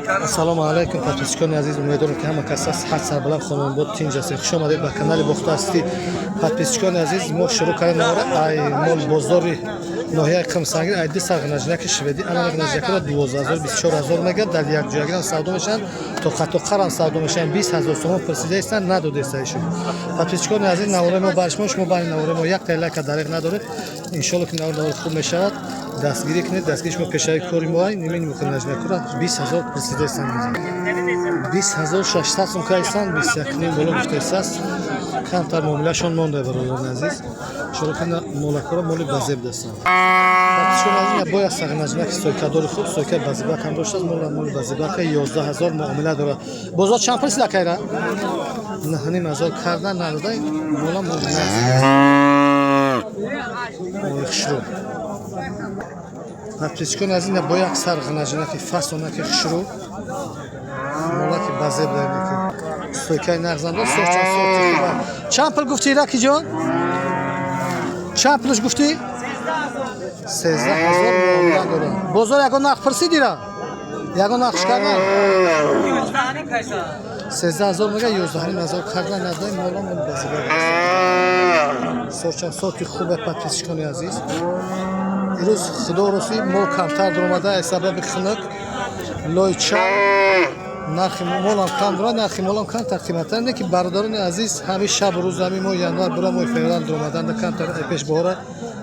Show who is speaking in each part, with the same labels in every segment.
Speaker 1: Ассалому алайкум, подписчикони азиз. Умедворам, ки ҳама кас сиҳат, сарбаланд, хонавода тинҷ ҳастед. Хуш омадед ба канали Бохтаасти. Подписчикони азиз, мо шурӯъ кардем навора ай мол бозори ноҳияи Қимсангир, ай ди сарғинаҷинаки шведӣ. Ана ғинаҷинакро 12 000, 24 000 мегӯяд. Дар якҷоягирам савдо мешаванд, тоқатоқарам савдо мешаванд. 20 000 сомон пурсидаистанд, надодестаишон. Подписчикони азиз, навораи мо бар шумо, шумо байни навораи мо як лайка дариқ надоред. Иншолло, ки навор навори хуб мешавад. Дастгирӣ кунед, дастгири шумо пешави кори мо. Нимини ғинаҷинакро 20 000 пурсидаистанд, 20 600 сум кайстанд, 21,5 боло гуфтаистааст. Камтар муомилашон монда, бародарони азиз. Шуро кана молакҳоро, моли базеб дастанд. Бояд сағинаҷинаки стойкадори хуб, стойка базебак ҳам доштааст. Мола моли базебака, 11 000 муомила дорад. Бозор чанд пурсида кайра? 9,5 ҳазор карда надода. Мола муомила моли хушрӯ. Подписчикони азиз, бо як сар ғинаҷинаки фасонаки хушрӯ, молаки базеб даемеки стойкаи нағзанда, сорчан сорти хуба. Чанд пул гуфтӣ, раки ҷон? Чанд пулш гуфтӣ? 13 000 муомила дорад. Бозор ягон нарх пурсидира? Ягон нархш кардан? 13 000 мега, 11,5 ҳазор карда надаи. Мола мол базебак, сорчан сорти хубе. Подписчикони азиз, ирӯз худо рости мол камтар дуромада аз сабаби хунук, лойча. Нархи молам кам дорад, нархи молам камтар қиматтар. Не ки, бародарони азиз, ҳамин шабу рӯз, ҳамин моҳи январ бура, моҳи феврал дуромаданда камтар, пеш баҳора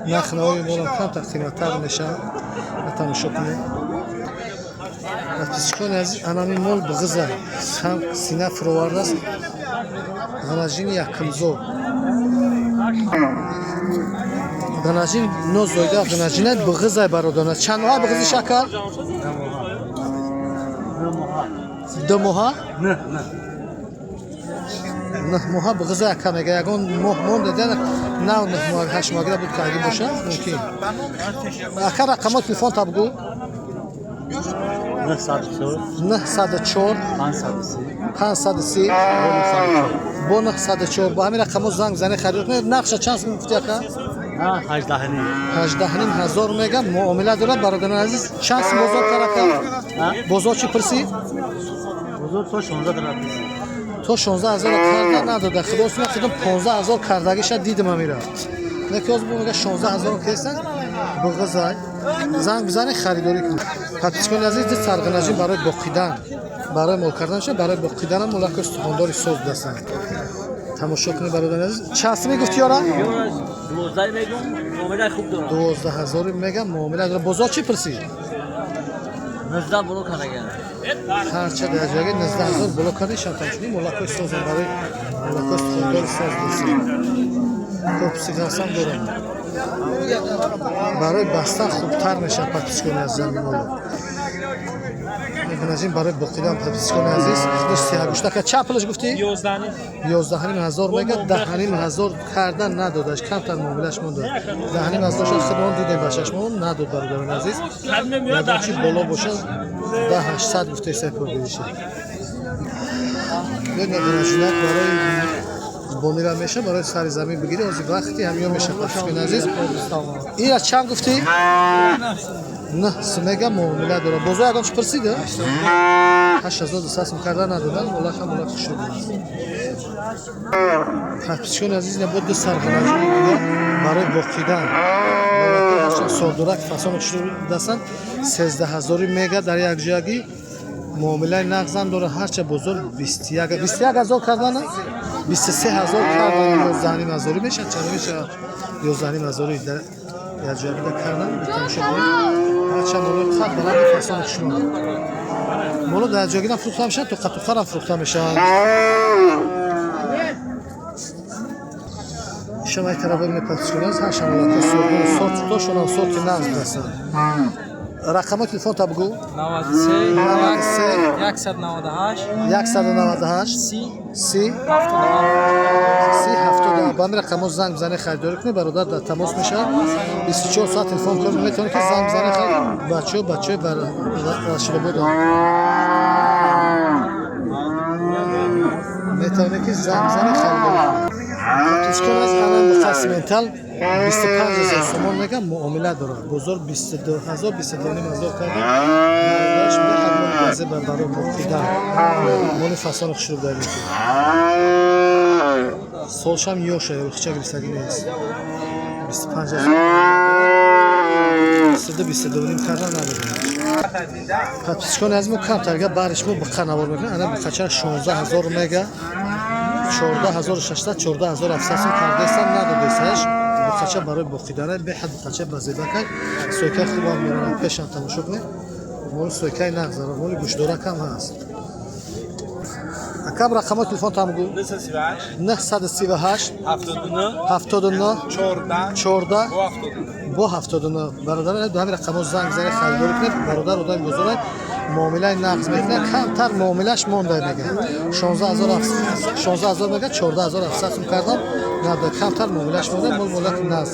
Speaker 1: нархи навои молам камтар қиматтар мешавад. Тамошо кунед, подписчикони азиз. Анами мол бғиза ҳам сина фуровардааст. Ғанажини якумзо, ғанажин нозоида, ғанажина бғизай, бародарона. Чанд моҳа бғизи, шакар? 2 моҳа, 9 моҳа бғиза яка мега. Ягон моҳ монда, нав 9 моҳ, 8 моҳ гира буд, карги боша мумкин. Ака, рақамо телефон та бугӯ.
Speaker 2: 904
Speaker 1: 904
Speaker 2: 530
Speaker 1: 530 бо 904. Бо ҳамин рақамо занг бизанед, харид кунед. Нақша чанд сум гуфти, ака?
Speaker 2: 18,5.
Speaker 1: 18,5 ҳазор мега, муомила дорад. Бародарони азиз, чанд сум бозор кар, ака? Бозор чӣ пурсид?
Speaker 2: Бозор то 16 дорад.
Speaker 1: То 16 000 карда надода. Худо суна худам 15 000 кардагиша дидим амира. Неки ҳозир мега 16 000 кестан. Буғизай, занг бизанед, харидорӣ кунед. Подписчикони азиз, ди сарғинаҷӣ барои боқидан, барои мол кардан ша, барои боқиданам молако устухондори соз дастанд. Тамошо кунед, бародарони азиз. Чанд сум мегуфти ёра?
Speaker 2: 12 мегум, муомилаи хуб дорад.
Speaker 1: 12 000 мега, муомила дорад. Бозор чӣ пурсид?
Speaker 2: 19 боло кардаган.
Speaker 1: Ҳарча дар ҷояги 19 000 боло карда шам. Тамошо, молакои созам, барои молакои устухондори соз дастанд. Корпуси ғасам доранд, барои бастан хубтар мешавад. Подписчикони азиз, моло мебиназим барои боқидан. Подписчикони азиз, худаш сиҳагӯштака. Чанд пулаш гуфтӣ? 11,5 ҳазор мега, 10,5 ҳазор карда надодаш. Камтар муомилаш монда. 10,5 ҳазор шад, худмон дидем, ба чашмон надод. Бародарони азиз, ягон чи боло бошад, 10 800 гуфтаиса пургириша. Бинак барои бонира меша, барои сари замин бигирӣ. Ҳозир вақти ҳамиё меша. Подписчикони азиз, ира чанд гуфтӣ? Нӯҳ мега, муомила дорад. Бозор ягон чи пурсида? 8200 сум карда надодан. Молака молак хушрӯ аст. Подписчикони азиз, бо ду сарғинаҷии дигар барои боқидан, сордорак, фасони хушрӯ дастанд. 13 ҳазори мега, дар якҷоягӣ муомилаи нағзам дорад. Ҳарча бозор 21 ҳазор кардана, 23 000 кардан, 11,5 ҳазорӣ мешавад. Чаро мешавад 11,5 ҳазорӣ дар якҷоягида кардан? Тамошо кунед, ҳарча молои қад баланди, фасони хушрӯ. Моло дар ҷойгирам фурӯхта мешаванд, тоқатоқарам фурӯхта мешаванд. Шамай тараф бибинед, подписчикони азиз, ҳар шамолако сордори сорт тошонам сорти нағз дастанд. Рақамҳои телефон та бугӯ.
Speaker 3: 93
Speaker 1: 93
Speaker 3: 198
Speaker 1: 198
Speaker 3: 30
Speaker 1: 30
Speaker 3: 77.
Speaker 1: 30 70. Ба ҳамин рақамҳо занг бизанед, харидорӣ кунед. Бародар дар тамос мешавад, 24 соат телефон кор метавонед, ки занг бизанед. Бачаҳо, бачаҳои бар Рашидобод метавонед, ки занг бизанед, харидорӣ кунед. Подписчикон аз анам бухаси ментал 25 000 сомон мегам, муомила дорад. Бозор 22 000, 22,5 ҳазор карда. базеба барои боқидан. Моли фасони хушрӯ дар меки. Солшам ёша, хича гирифтагӣ нест. 25 ҳазор. 22, 22 ним кардан надодем. Подписчикони азиз, мо камтарга бариш мо биқа навор мекунем. Ана биқача 16 ҳазор мега, 14 600, 14 700 сум кардесам, надодесаш. Биқача барои боқидана беҳад биқача базебакай, сойкаи хубам меронад. Пешам тамошо кунед, моли сойкаи нағз, моли гӯшдоракам ҳаст. Акам, рақамҳои телефон там гӯ.
Speaker 3: 938
Speaker 1: 938
Speaker 3: 79
Speaker 1: 79
Speaker 3: 14
Speaker 1: 14
Speaker 3: 79.
Speaker 1: Бо 79. Бародар, ду ҳамин рақамҳо занг зани, харидорӣ кунед. Бародар одами бозорай, муомилаи нағз мекунад, камтар муомилаш монда мега. 16 ҳазор мега, 14 700 сум кардам, надо, камтар муомилаш монда. Мол молаки нағз.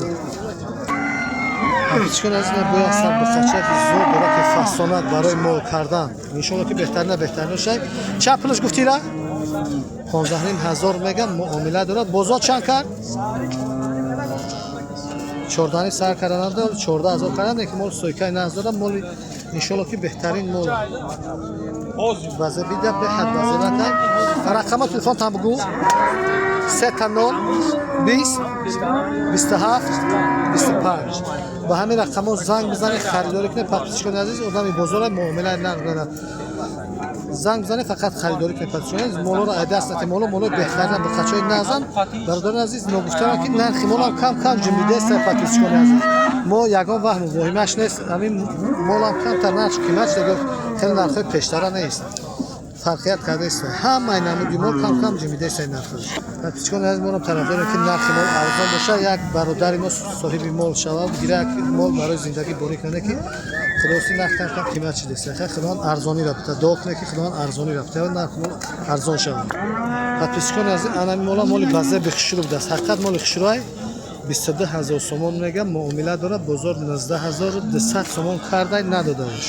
Speaker 1: Подписчикони азиз, бо як сар биқачаки зуд дора ки фасонат барои мол кардан. Иншолло ки беҳтарина беҳтарина шай. Чанд пулаш гуфтира? 15 ҳазор мега, муомила дорад. Бозор чанд кард? 14 сар кардан, 14 ҳазор кардан, лекин мол сойкаи нағз дорад. Моли иншолло ки беҳтарин мол базебида, беҳад базебакай. Рақама телефон там бугӯ. Сета нол, 20, 27, 25. Ба ҳамин рақамҳо занг бизанед, харидорӣ кунед. Подписчикони азиз, одами бозора, муомилаи нағз дорад. Занг бизанед, фақат харидорӣ кунед. Подписчикони азиз, молоро айдаст натед, моло молои беҳтарин, биқачаҳои нағзанд. Бародарони азиз, ногуфтаам ки нархи молам кам кам ҷимидест. Подписчикони азиз, мо ягон ваҳму воҳимаш нест. Ҳамин молам камтар нарх қимат шуда, хеле нархҳои пештара нест, фарқият кардааст. Ҳамаи намуди мол кам кам ҷимидааст нархаш. Подписчикони азиз, моам тарафдорем ки нархи мол арзон бошад, як бародари мо соҳиби мол шавад, гира як мол барои зиндагӣ борӣ кунад, ки худоси нарх кам кам қимат шудааст. Хай, Худованд арзонӣ рафта, дуо кунед ки Худованд арзонӣ рафта, нархи мол арзон шавад. Подписчикони азиз, анами мола моли базеби хушрӯ будааст, ҳақиқат моли хушрӯай. 22 ҳазор сомон мега, муомила дорад. Бозор 19 200 сомон кардай, надодааш.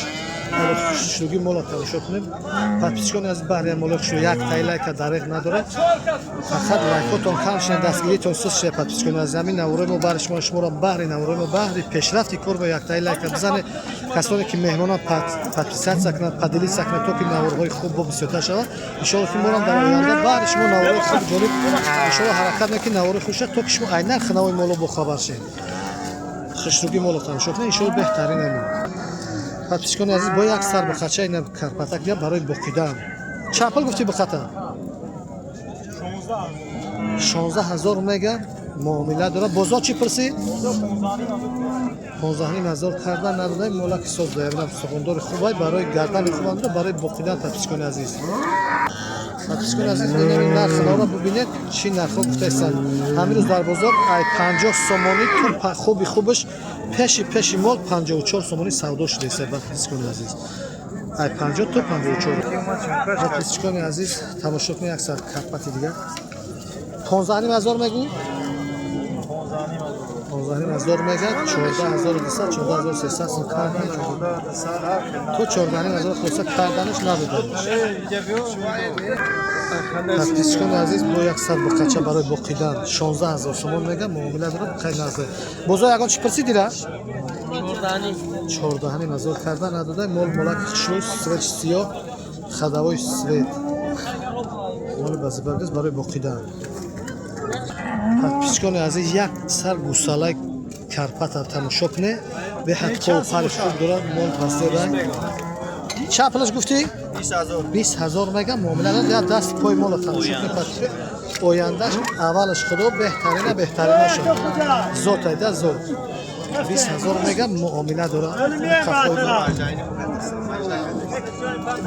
Speaker 1: Хушрӯги мола тамошо кунем. Подписчикони аз баҳри мола хушрӯ як тай лайка дареғ надорад, фақат лайкотон кам шуда, дастгиритон суст шуда. Подписчикони аз ҳамин наворои мо баҳри шумо, шуморо баҳри наворои мо, баҳри пешрафти кор бо як тай лайка бизанед. Касоне ки меҳмонан, подписаться кунад, поделиться кунад, то ки наворҳои хуб бо бисёртар шавад. Иншолло ки морам дар оянда баҳри шумо наворҳои хуб, ҷолиб, иншолло ҳаракат мекунем ки наворҳои хуб шавад, то ки шумо ай нархи навои моло бохабар шед. Хушрӯги моло тамошо кунед, иншолло беҳтарин амин. Подписчикони азиз, бо як сар биқача ина карпатак бия барои боқидан. Чанд пул гуфти биқата? 16 ҳазор мега, муомила дорад. Бозор чӣ пурсид? 15 ҳазор кардан, надодаи. Молаки соз доябинам, суғундори хубай, барои гардани хубам дора, барои боқидан. Подписчикони азиз, инами нархи наро бибинед, чӣ нархҳо гуфтаистанд. Ҳамин рӯз дар бозор ай 50 сомонӣ то хуби хубаш, пеши пеши мол 54 сомонӣ савдо шудааст. Подписчикони азиз, ай 50 то 54. Подписчикони азиз, тамошо кунед, як сар карпати дигар 15 ҳазор мегӯ, 15 ҳазор мега, 14 200, 14 300 сум кардан, то 14 ҳазор хулоса карданаш, надоданаш. Подписчикони азиз, бо як сар биқача барои боқидан 16 ҳазор сомон мега, муомила дорад, қай назар. Бозор ягон чӣ пурсидира? 14 ҳазор кардан, надода. Мол молаки хушрӯй, свеч сиёҳ, ходовой свет, моли базибардест барои боқидан. Подписчикони азиз, як сар гусалаи карпата тамошо кунед, беҳад повпари хуб дорад, мол пастеба. Чанд пулаш гуфтӣ? 20 ҳазор мега, муомила дорад. Як даст пои мола тамошо кунед. Подписчик, ояндаш аввалаш худо беҳтарина беҳтарина шуд, зот айда зот. 20 ҳазор мега, муомила дорад.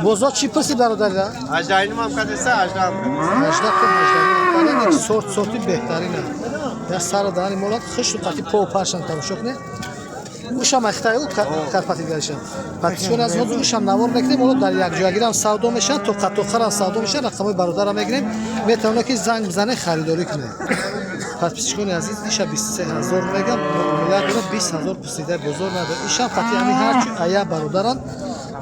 Speaker 1: Бозор чӣ пурсид, бародарира?
Speaker 4: 18 ҳам кадеса, 18 ҳам.
Speaker 1: 18 то 18. Сорт сорти беҳтарина. Я сара даҳани молат хишу қати по паршан тамошо кунед. Ушам ахтаю карпати галишам. Подписчикон аз ҳозир ушам навор мекунем, ҳоло дар якҷоягирам савдо мешавад, то қатоқарам савдо мешавад, рақамҳои бародарам мегирем, метавонад ки занг бизане, харидорӣ кунед. Подписчикони азиз, иша 23 ҳазор мегам, муомила дорад, 20 ҳазор пурсида, бозор надорад. Ишам қати ҳамин ҳарчи ая бародарам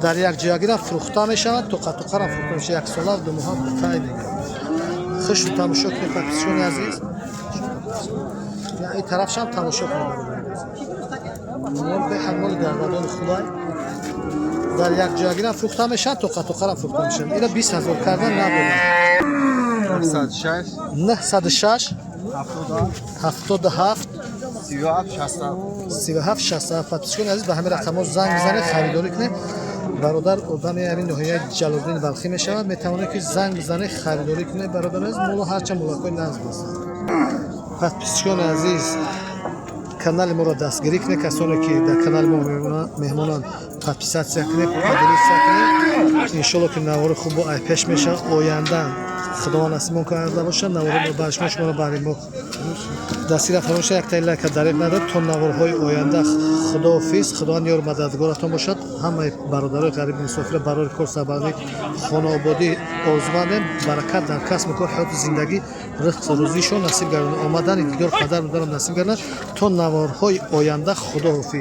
Speaker 1: дар якҷоягирам фурӯхта мешавад, то қатоқарам фурӯхта мешавад, як сола 2 моҳа тай мегирад. Хушу тамошо кунед, подписчикони азиз. Ин тарафшам тамошо кунед. Мол беҳад моли гардадони хубай. Дар як ҷоягирам фурӯхта мешаванд, тоқа тоқарам фурӯхта мешаванд. Ина 20 000 кардан надодам.
Speaker 4: 906.
Speaker 1: 906.
Speaker 4: 77.
Speaker 1: 77.
Speaker 4: 37 67.
Speaker 1: 37 67. Подписчикони азиз, ба ҳамин рақамҳо занг бизанед, харидорӣ кунед. Бародар одами ҳамин ноҳияи Ҷалолиддини Балхӣ мешавад. Метавонед, ки занг бизанед, харидорӣ кунед. Бародар азиз, моло ҳарчанд мулакҳои нағз ҳастанд. Подписчикони азиз, канали моро дастгирӣ кунед. Касоне ки дар канали мо меҳмонанд, подписаться кунед, поделиться кунед. Иншолло, ки навори хуб бо ай пеш мешавад. Оянда Худованд насибмон карда бошад, навори мо ба шумо, шуморо бари мо дастгира фаромӯш, яктаи лайка дареғ надод. То наворҳои оянда худоҳофиз. Худованд ёр мададгоратон бошад. Ҳамаи бародарои ғариби мусофира барори кор, сарбаландӣ, хонаободӣ орзумандем. Баракат дар касбу кор, ҳаёту зиндагӣ, ризқу рӯзишон насиб гардонад. Омадани дидор падар модарам насиб гардонад. То наворҳои оянда худоҳофиз.